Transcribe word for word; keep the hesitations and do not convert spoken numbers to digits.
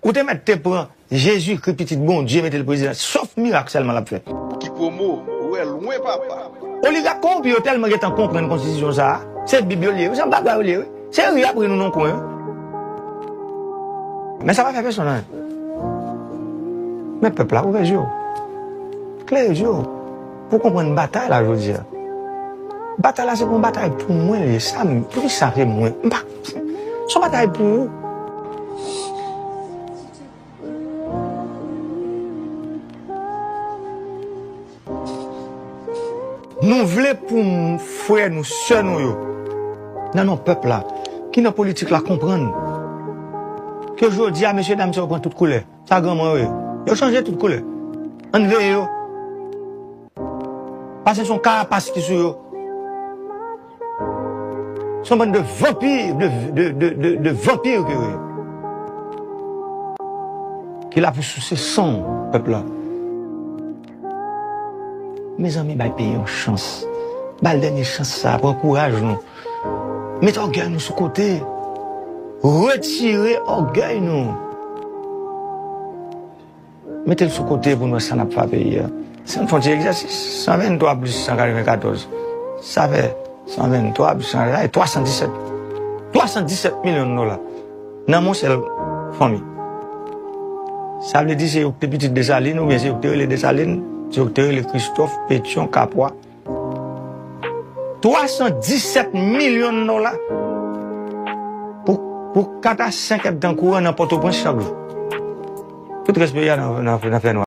Ou te mèt te pran Jezikri, pitit Bondye, mete l prezidan. Sof mirak sèlman l ap fè. Ki pwomo? Ou wè lwen, papa. Oligak kowonpi yo tèlman gentan konprann konstitisyon sa a. Se Bib yo li ye, wi, se yon bagay yo li ye, wi. Se ri ap ri nou nan kwen, wi. Men sa pa fè pèsonn anyen. Men pèp la, ouvè je w. Klere je w. Pou konprann batay la jodi a. Batay la se pou yon batay pou mwen li ye. Sa m, poukisa se mwen? M pa, se yon batay pou ou. Nou vle pou m, frè nou, sè nou yo, nan non pèp la, ki nan politik la konprann ke jodi a, mesye dam sa yo pran tout koulè. Sa granmoun yo ye. Yo chanje tout koulè. Ann veye yo. Paske se yon karapas ki sou yo. Se yon bann de vanpi, de, de, de, de, de vanpi ke yo ye. Ki la pou souse san pèp la. Mezanmi, bay peyi yon chans. Ba l dènye chans sa, pran kouraj nou. Mete ògèy nou sou kote. Retire ògèy nou. Mete l sou kote pou n wè sa n ap fè a peyi a. Si n fè yon ti egzèsis, san venntwa plis san katrevenkatòz, sa fè san venntwa plis san katrevenkatòz, twa san disèt. Twa san disèt milyon dola nan yon sèl fanmi. Sa vle di se yo ki te pitit Desalin, oubyen se yo ki te rele Desalin, se yo ki te rele Kristòf, Petyon, Kapwa. Twa san disèt milyon dola pou, pou kat a senk èdtan kouran nan Pòtoprens chak jou. Tout rès peyi a nan, nan, nan fè nwa.